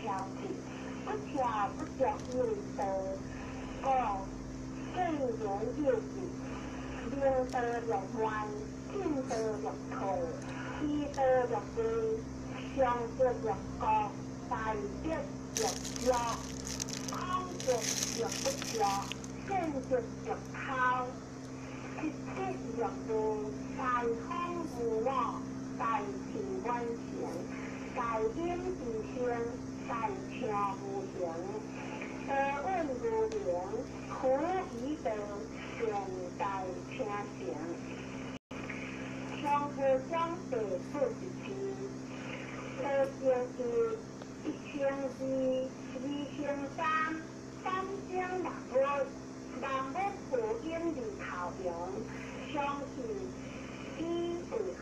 超智，不超不著以為道。故聖言有智，明道若幻，進道若退，知道若迷，上德若覺，大德若著，空德若不著，見德若空，一德若無，大方無我，大智滿成，大隱之性，大暢無形，道蘊無明，苦與道，善大聽成。長河章第40次，道成一，一生二，二生三，三生萬物，萬物無因而頭用，相去以為和。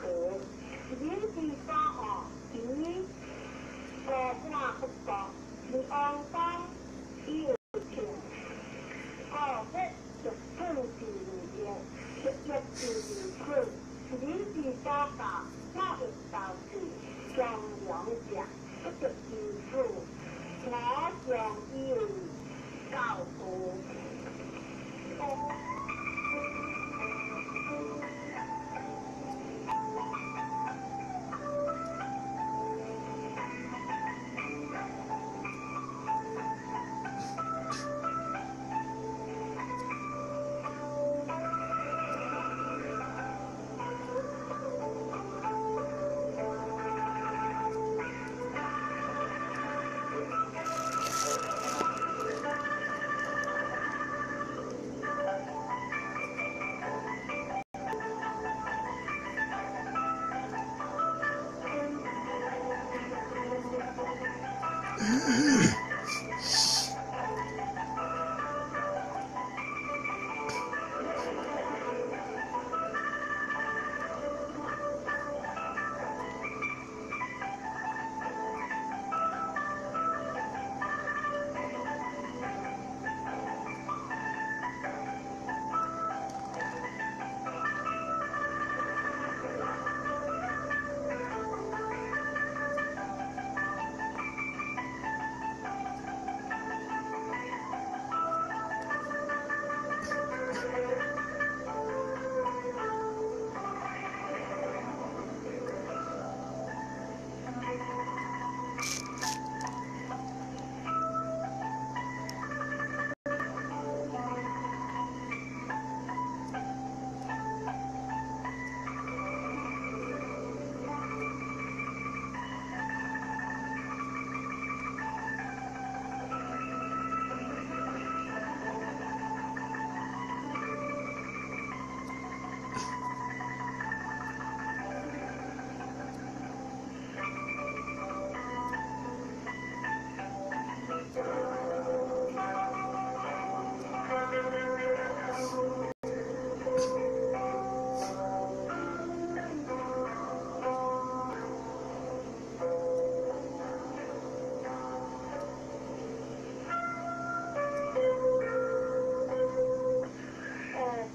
人之所惡，以孤半不國，而王公以為慶。故欲欲寸之如玉，欲玉之如寸。人之所教，我欲導致忠良者，不得其死。我將以為教父。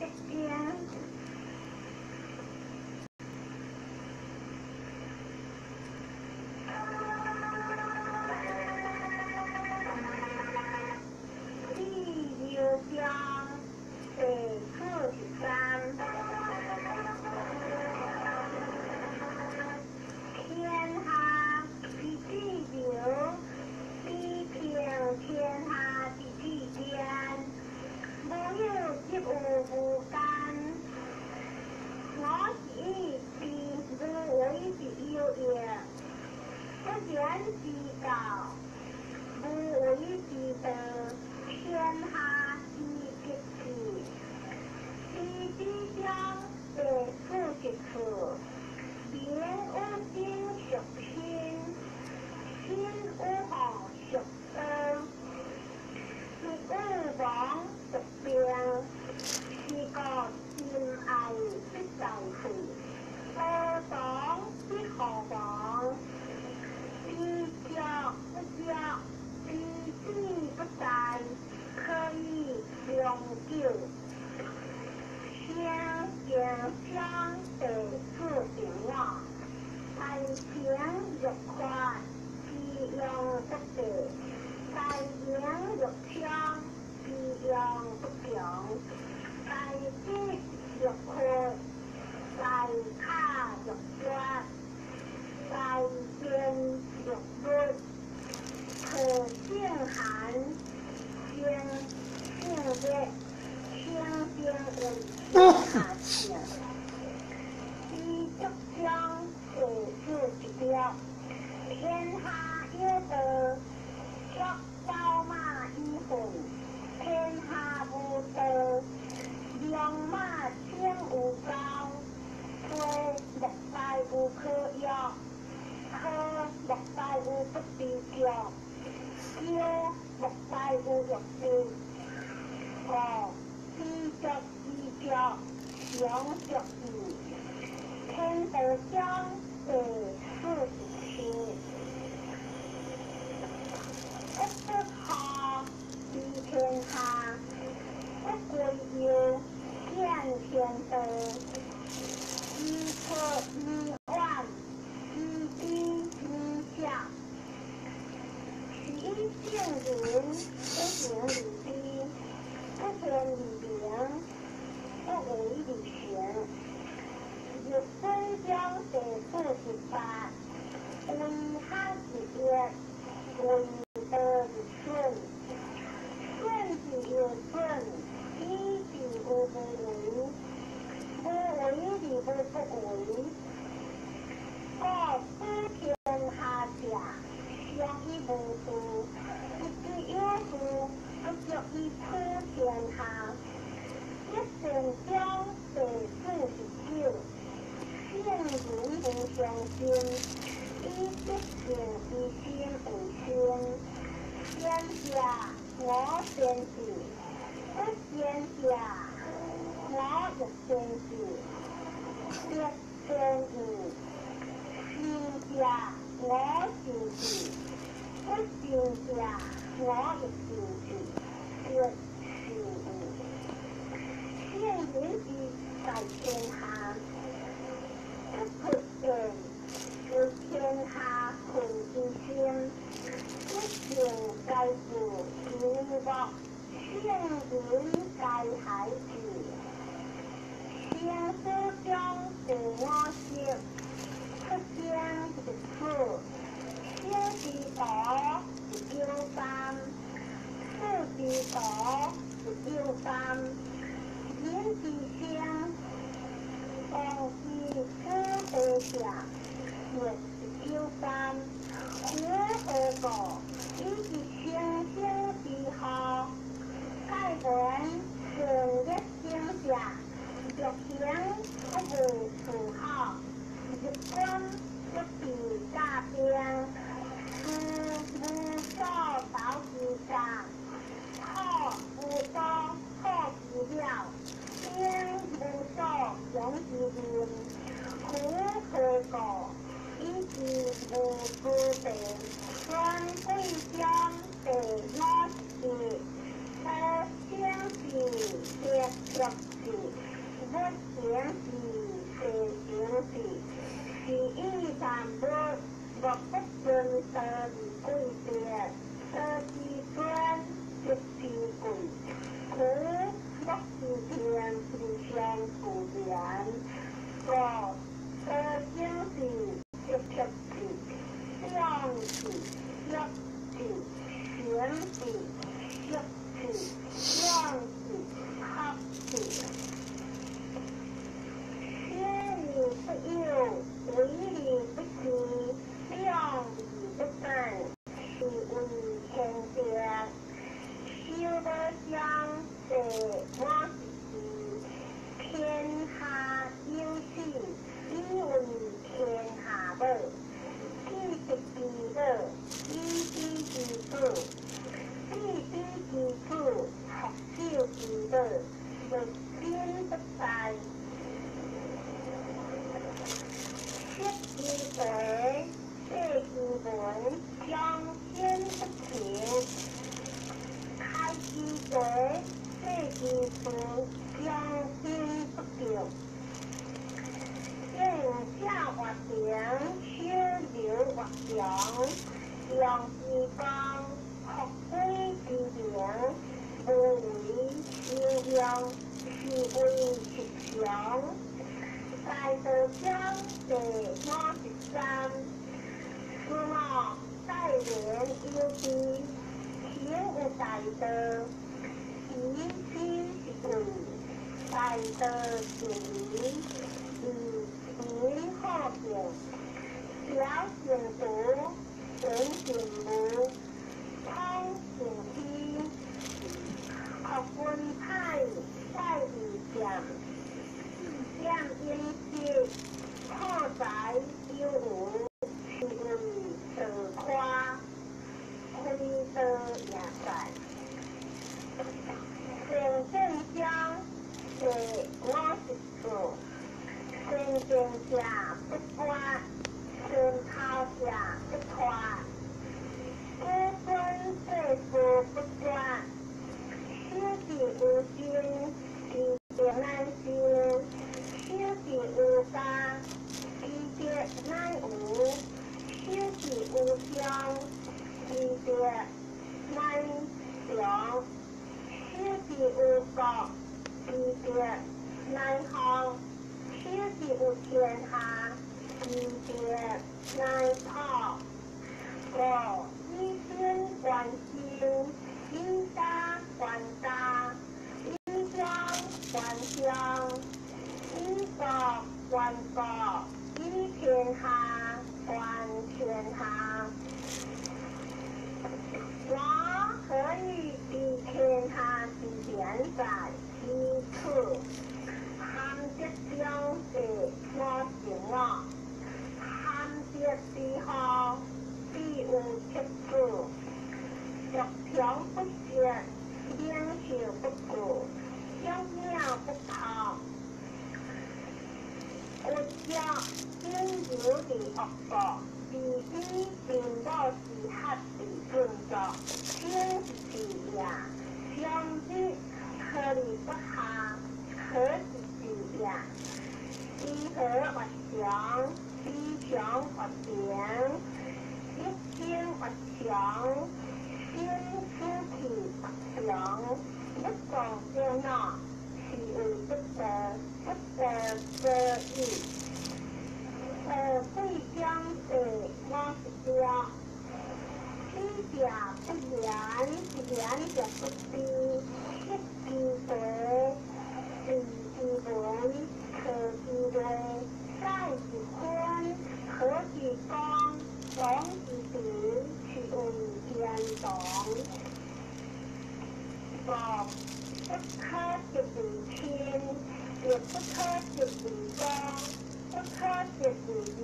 這邊第六章第43，天下之至柔，比平天下之至堅，無有則有無間。我是以知無為之有益，不言之教，無為之道，天下之極致。第四章第40次，名有真屬心，心有何屬道？物有亡屬病，是故仁愛必在會，道當必何亡？知足不足，知止不殆，可以長久。聖經章第45，大成若缺，其用不廢。性寒，生性熱，清淨為天下聖。知足章第41條，天下有道，畜走馬以糞；天下無道，良馬青有溝。吹莫大有可藥，呵莫大有不必叫，叫莫大有欲定。五知足知足，常足矣。天道章第47。不得下治天下，不贵右見天道。知錯而晚，知低而小。是以聖人不行而知，不見而明，不為而成。入水章第48，為學而益，為道而損。損之又損，以至於無為。無為而無不為。故取天下者，常以無事；得之有事，不足以取天下。一善章第49，聖人無上心，以德性之心為心。先者我先智，不先者我欲先智，德先義。善者我善智，不善者我欲善智，德是義。聖人之在天下，不出言，為天下困之心。一性皆具其樂，聖人皆害之。生死章第50，出生入死，生之徒193，死之徒193。人之生，王之死地者，亦193。夫何故？以及生生之後，蓋聞善惡生者，欲行不為處好，入軍不避甲兵，事無所道之家，苦無所破之了，兵無所用之人。夫何故？以及無之地，孫貴章第51，得生時得足時，不行時得行時，是以萬物莫不遵道而貴德，道之尊，德之貴。故莫之天而相自然。故得生時得足時，量時足時，行時足時，量時合時。先而不有，為而不恃，量而不散，是謂天德。修道章第54，天下有死，以為天下母。既得其母，以彼之子；既彼之子，復守其母，勿偏不殆。失其財，廢其文，將先不勤；開其財，廢其事，將心不救。應者活平，守流活強，用之光，復歸之明，無為修養，是謂實常。大道章第53，司馬代連以有智，行有大道，以知是贵，大道是理，以仁好敬，小善毒，成善无，通善天，学君派拜二剑，剑英色，破财有无，是为道夸，开道也在。善正章第54，善正者不拔，善抛者不脱，古尊世事不绝，守之有心，其德难生；守之有家，其德难无；守之有乡，其德难常；守之有國，其德難降；守之有天下，其德難破。五以身觀身，以家觀家，以鄉觀鄉，以國觀國，以天下觀天下。我何以知天下之變哉？以此含德中第55，含德之後，必有七子。弱強不息，領袖不顧，勇猛不破。骨折顶流佇惡國，自以貧母之合而振作，生是也。常日何而不下？何是之也？知和曰常，知常曰平，一生曰常，心思气曰常。不共烦恼，是為不得，不得所以。貴章第56，喜者不言，言者不悲，失其德，避其文，可其類，載其坤，和其光，廣其平，是為天同。五不可得為親，亦不可得為公，不可得為義，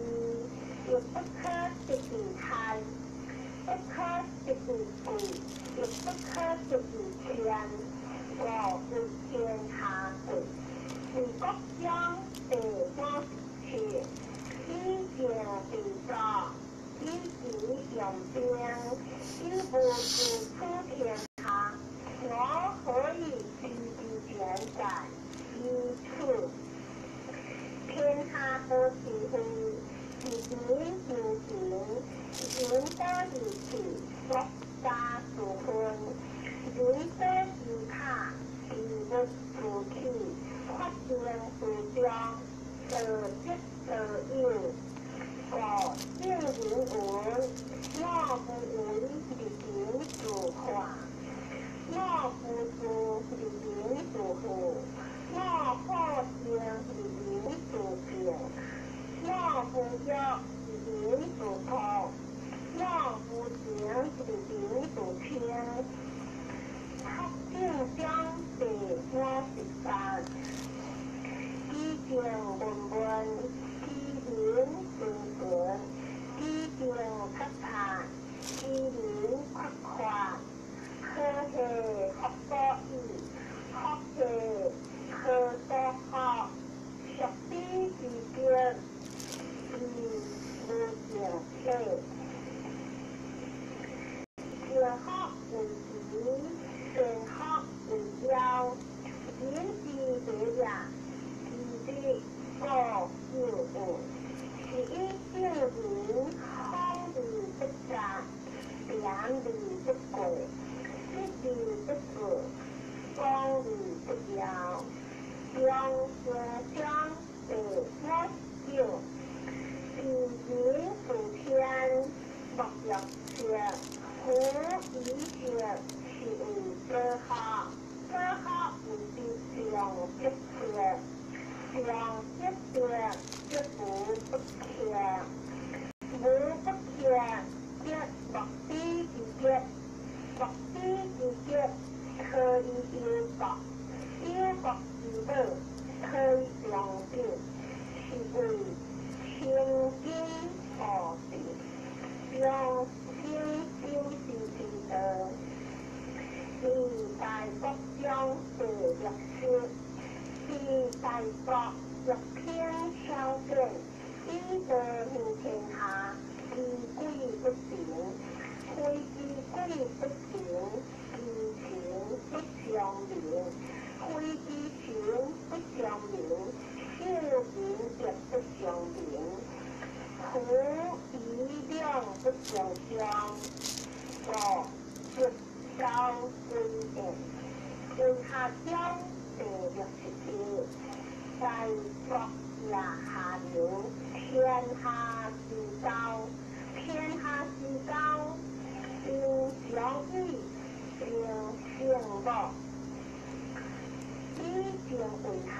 亦不可得為害，不可得為貴，亦不可得為謙。五為天下貴。治國章第57，以靜治國，以智用兵，以無自取天下。我何以知之全哉？以此。天下無是非，是人修行，人所而去，國家自分；人所之卡，事物自起，發生之中，道即道有。五聖人云：我無為而人自化，我無助而人自富，我好靜而人自靜，我無欲而人自樸，我無情而人自清。學正章第58，其靜文文，其言純純，其靜察察，其人闊闊。何係學所以？學係何所學？屬彼之德，其無盡體。善學為其，善學為要。人之為也，其必固有物。是以聖人方而不雜，言而不過，質而不過，光而不耀。中正章第59，治人事天，莫若切。夫夷色是為左下，左下謂之上則色，上則色則無不克，無不克則莫比之吉，莫比之吉可以憂國，憂國之寶可以長久，是謂千金寶地，長生久視之道。佇大國中第六十，佇大國欲興小建，以道行天下，其軌不成，非其軌不成，其情不相明，非其情不相明，秀仁德不相明，夫夷兩不相傷，故則交歸燕。為下中第67，在國也下流，天下之交，天下之交，兵將以兵勝我。以政為下，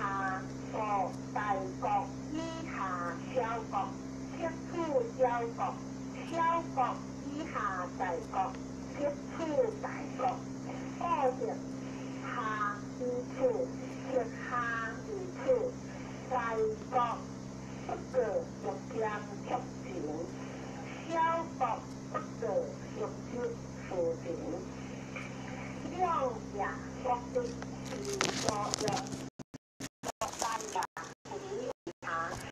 故大國以下小國，則處小國；小國以下大國，則處大國。故則下以處，則下以處。大國不過欲兼曲情，小國不過欲執扶情。兩也國的是所欲。